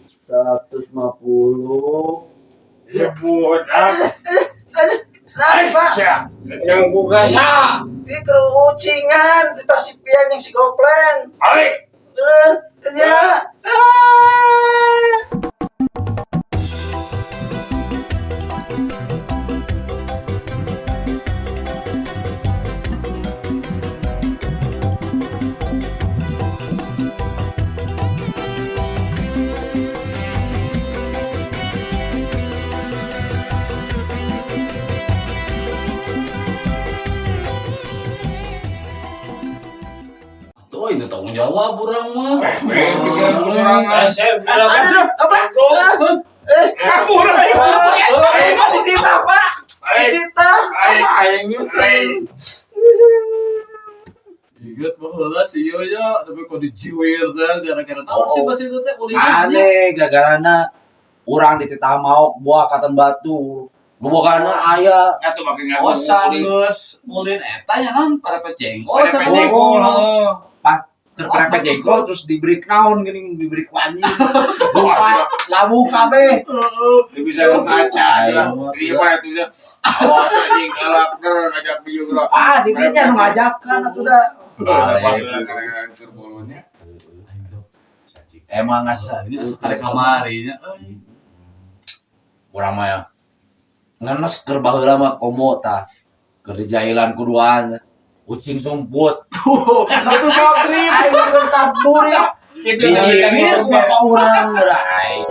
150. Ya budak. Kenapa? Yang gugasa. Ini kerucingan, kita si pian yang si goplen. Balik. Eh, ya. Ah. Tuh, ini tanggung jawab urang mah. Eh, pikiran ku sorangan. Aduh, apa? Eh, Kabur ayo. eh, dititah, Pak. Dititah. Apa aing? Ingat baheula si ieu nya, tapi kok dijiwir teh gara-gara naon sih bas itu teh ulingan. Aneh, gagarana urang dititah maok buah katan batu. Bobogana aya. Atuh make ngaku. Oh, geus ulin eta nya naon parepet jengkol. Parepet jengkol. Oh. Pak keur perepet jengkol terus diberi naon geuning diberi ku anjing. Lupa labuh kabeh. Dia bisa ngaca lah. Dia pada itu ya. Awas anjing galak ner ngajak video gerak. Ah, didinya nu ngajakan atuh da. Gara-gara bolonya. Emang asa Ini asa karek kamari nya euy. urang mah ya. Ngenes keur baheula mah komo tah. Keur dijailan kuduan. Ucing sumput. Tapi pabrik. Aing keur kabur ya. Itu nggak bisa Dijiwir ngitung ku teh. bapak urang geura aing.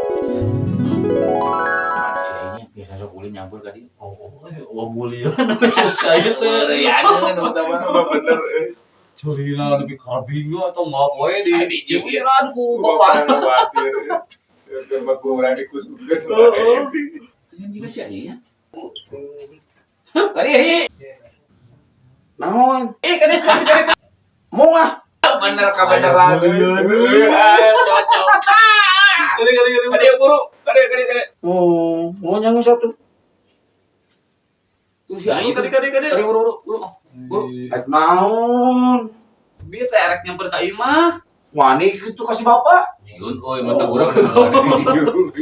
Biasa sok ulin nyampur ka dieu. Oh, wah bulian. Saya teh. Ya bener euy. Curina lebih karbingo atau nggak poe di Ah, dijiwir. jiwiran ku bapak. Khawatir. Tembak urang dikusubkeun. Dengan juga sih iya. Tadi hi. Naon? Eh, kade kade. Mau ah. Bener kabeneran. Cocok. Kade kade kade. Kade buru, kade kade kade. Oh, mau nyanyi satu. Tuh si Ayu Kade kade kade. Kade buru buru buru. Buru. Rek naon? Bieu teh erek nyamper ka imah. Wani gitu kasih bapak. Sieun euy mata urang.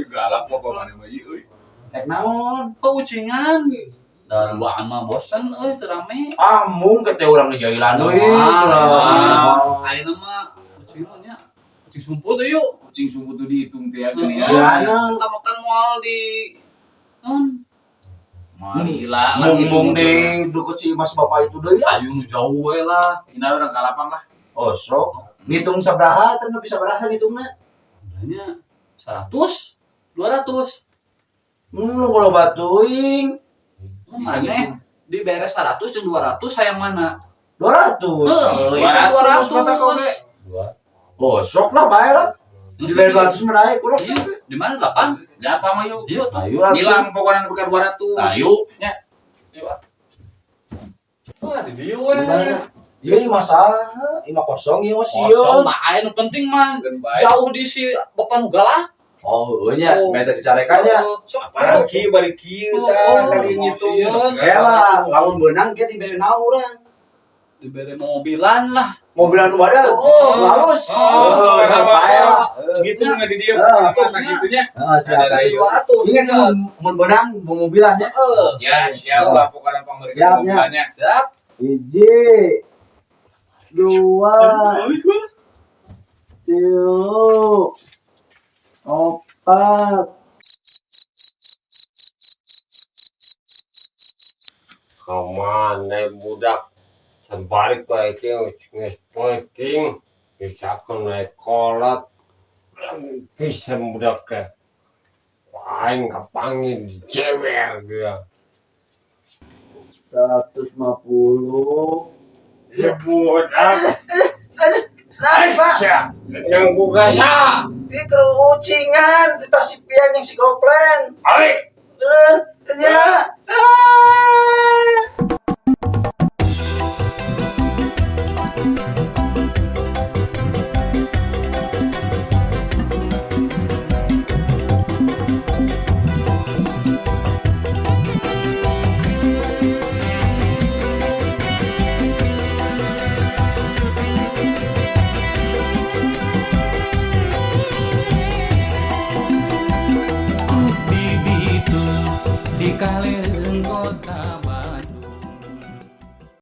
Galak mah pamane mah ieu euy. Rek naon? Kok ucingan? Dan duaan mah bosen euy teu rame. Ah, mung kete urang di jailan euy. Ah, ayeuna mah ucingan nya. Ucing sumput yuk. Kucing sumput tuh dihitung teh ya gini ya. Ya, nah. Kita makan moal di non. Mah gila Mung mung di deket si mas bapak itu deui. Ayo nu jauh we lah. Ina urang ka lapang lah. Oh, sok. Ngitung sabaraha teh nepi sabaraha ngitungna? Sebenarnya 100, 200. Lu kalau batuing Mau mana? Diberes 100 dan 200 sayang mana? 200. Heeh, 200 mata kau ge. Oh, sok lah bae lah. Diberi 200 mah naik kurang. Iya, di mana lapang? Ya apa mah yuk. Iya tuh. Ayo atuh. Ngilang pokoknya bukan 200. Ayo. Ya. Wah, di dieu we. Gimana? Iya, ini masalah, ini kosong ya mas Kosong bae nu penting mah Keun bae. jauh di si bapak nu galak. Oh, iya, Oh. meta dicarekannya. Oh, sok. Apaan kieu bari kieu Oh, tah oh, kali ngitung. sieun. Kela, lamun beunang kieu dibere naon urang. Dibere mobilan lah. Mobilan nu badan. Oh. Halus. Oh, sama. bae lah. Ngitung di dieu Ah. mana gitunya. Heeh, siap. Ada rayu. 200. Ingat mun mun beunang mau mobilannya. Heeh. Ya, siap lah pokoknya pangeureun Siap, ya. mobilannya. Siap. Hiji. Dua. Tilu. Opat. Kamana budak sebalik bae geus peuting misalkan naik kolot bisa budak teh aing kapanggih dijewer dia. 150. Ya budak. Kenapa? Yang gugasa. Ini kerucingan, kita si pian yang si goplen. Balik. Eh, ya. Ah. Nepi ka lireung kota.